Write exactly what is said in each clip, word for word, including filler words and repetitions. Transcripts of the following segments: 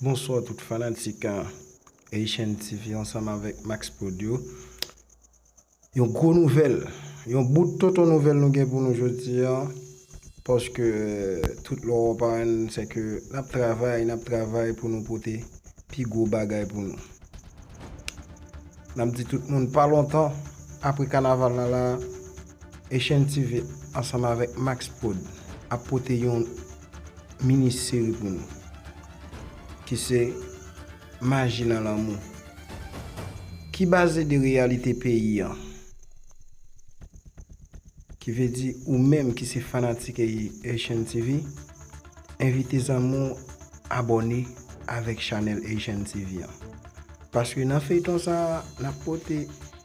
Bonswa tout fanatik, ah, Haitian T V ansanm avèk Max Prod yo. Yon gwo nouvèl, yon bout tonton nouvèl nou gen pou nou jodi a, paske tout lè w pa wè n, se ke n ap travay, n ap travay pou nou pote pi gwo bagay pou nou. N ap di tout moun pa lontan apre kanaval la la, Haitian T V ansanm avèk Max Prod ap pote yon mini seri pou nou, ki se Maji nan lanmou, ki baze de reyalite peyi an. Ki vle di ou menm ki se fanatik Haitian T V, envite zanmi w abòne avèk chanèl Haitian T V an. Paske nan feyton sa a, n ap pote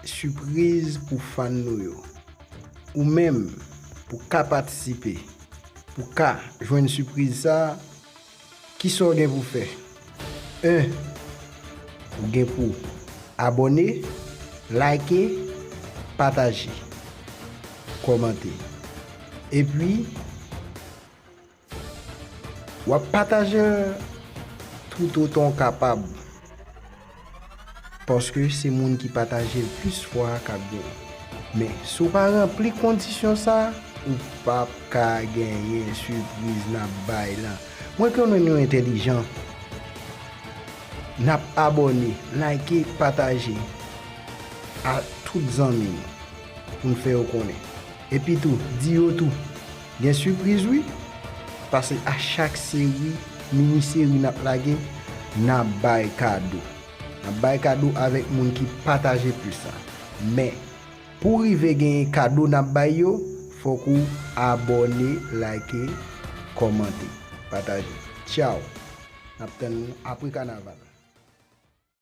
sipriz pou fan nou yo. Ou menm, pou ka patisipe, pou ka jwenn sipriz sa a, kisa w gen pou fè? En, ou gen pou abòne, like, pataje, kòmante. Epi, w ap pataje l toutotan w kapab. Paske se moun ki pataje l plis fwa k ap genyen. Men, si w pa ranpli kondisyon sa, ou p ap ka genyen sipriz n ap bay lan. Mwen konnen nou entèlijan. N ap abòne, like, pataje a tout zanmi nou pou n fè yo konnen. Epi tou, di yo tou, gen sipriz wi, paske a chak seri, mini seri n ap lage, n ap bay kado. N ap bay kado avèk moun ki pataje plis la. Men, pou rive genyen kado n ap bay yo, fòk ou abòne, like, kòmante, pataje. Tchaw! N ap tann nou apre kanaval.